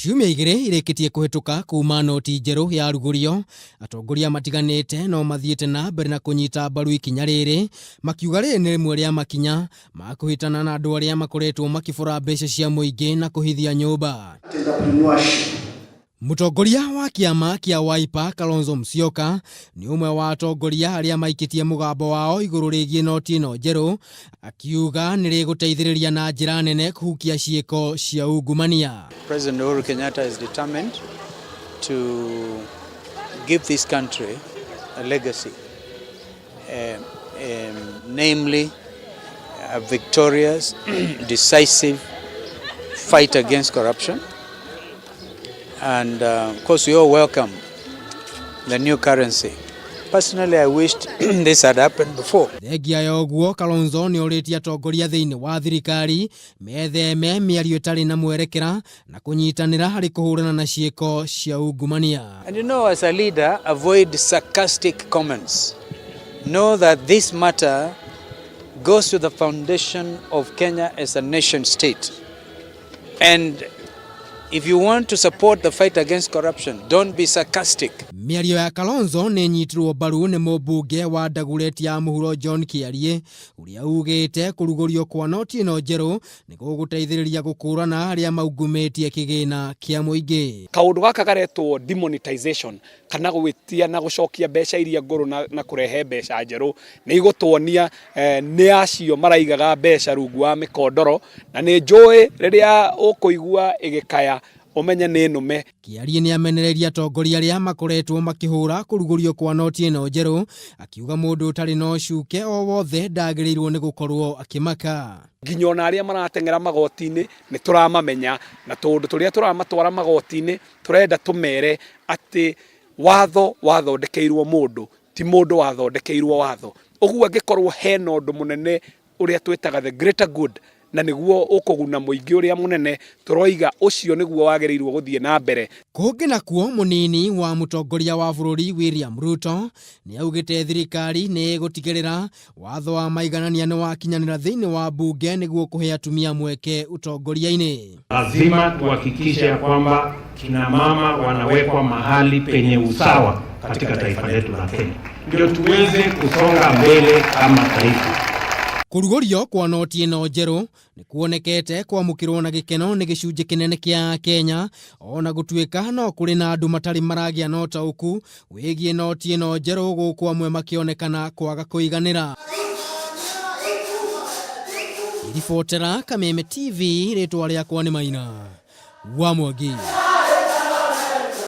Ciumia igĩrĩ irĩkĩtie kũhĩtũka kuma noti njerũ yarugũrio, atongoria matiganĩte no mathiĩte na mbere na kũnyita mbaru ikinya rĩrĩ, makiuga rĩrĩ nĩ rĩmwe rĩa makinya ma kũhĩtana na andũ arĩa makoretwo makĩbora mbeca cia mũingĩ na kũhithia nyũmba. Mũtongoria wa kĩama kĩa Wiper Kalonzo Musyoka nĩ ũmwe wa atongoria arĩa maikĩtie mũgambo wao igũrũ rĩgiĩ noti ĩno njerũ, akiuga nĩ rĩgũteithĩrĩria na njĩra nene kũhukia ciĩko cia ungumania. President Uhuru Kenyatta is determined to give this country a legacy, namely a victorious, decisive fight against corruption. And of course, we all welcome the new currency. Personally, I wished this had happened before. Thengia ya ũguo, Kalonzo nĩ orĩtie atongoria thĩinĩ wa thirikari metheme mĩario ĩtarĩ na mwerekera na kũnyitanĩra harĩ kũhũrana na ciĩko cia ungumania. And as a leader, avoid sarcastic comments. Know that this matter goes to the foundation of Kenya as a nation state. And if you want to support the fight against corruption, don't be sarcastic. Mĩario ya Kalonzo nĩ ĩnyitirwo mbaru nĩ mũmbunge wa Dagoretti ya mũhuro John Kĩarie, ũrĩa ugĩte kũrugũrio kwa noti ĩno njerũ nĩ gũgũteithĩrĩria gũkũrana arĩa maungumĩtie kĩgĩna kĩa mũingĩ. Kaũndũ gaka garetwo demonetization kana gwĩtia na gũcokia mbeca iria ngũrũ na kũrehe mbeca njerũ nĩ igũtuonia nĩ acio maraigaga mbeca rungu wa mĩkondoro, na nĩ njũĩ rĩrĩa ũkũigua ĩgĩkaya ũmenye nĩ nũme. Kĩarie nĩ amenereirie atongoria arĩa makoretwo makĩhũra kũrugũrio kwa noti ĩno njerũ, akiuga mũndũ ũtarĩ na ũcuke o wothe ndagĩrĩirwo nĩ gũkorwo akĩmaka. Nginya ona arĩa marateng'era magoti-inĩ nĩ tũramamenya, na tũndũ tũrĩa tũramatwara magoti-inĩ tũrenda tũmere atĩ watho wathondekeirwo mũndũ, ti mũndũ wathondekeirwo watho. Ũguo angĩkorwo hena ũndũ mũnene ũrĩa twĩtaga the greater good, na nĩguo ũkũguna mũingĩ ũrĩa mũnene, tũroiga ũcio nĩguo wagĩrĩirwo gũthiĩ na mbere. Kũngĩ nakuo, mũnini wa mũtongoria wa bũrũri William Ruto nĩ augĩte thirikari nĩ ĩgũtigĩrĩra watho wa maiganania nĩ wakinyanĩra thĩinĩ wa mbunge nĩguo kũhe atumia mweke ũtongoria-inĩ. Lazima tuhakikishe ya kwamba kina mama wanawekwa mahali penye usawa katika taifa letu la Kenya, ndio tuweze kusonga mbele kama taifa. Kũrugũrio kwa noti ĩno njerũ nĩ kuonekete kwamũkĩrwo na gĩkeno nĩ gĩcunjĩ kĩnene kĩa Kenya, ona gũtuĩka no kũrĩ na andũ matarĩ maragĩa na ũtaũku wĩgiĩ noti ĩno njerũ, gũkũ amwe makĩonekana kwaga kũiganĩra. Ribotera Kameme TV, rĩtwa rĩakwa nĩ Maina wa Mwangi.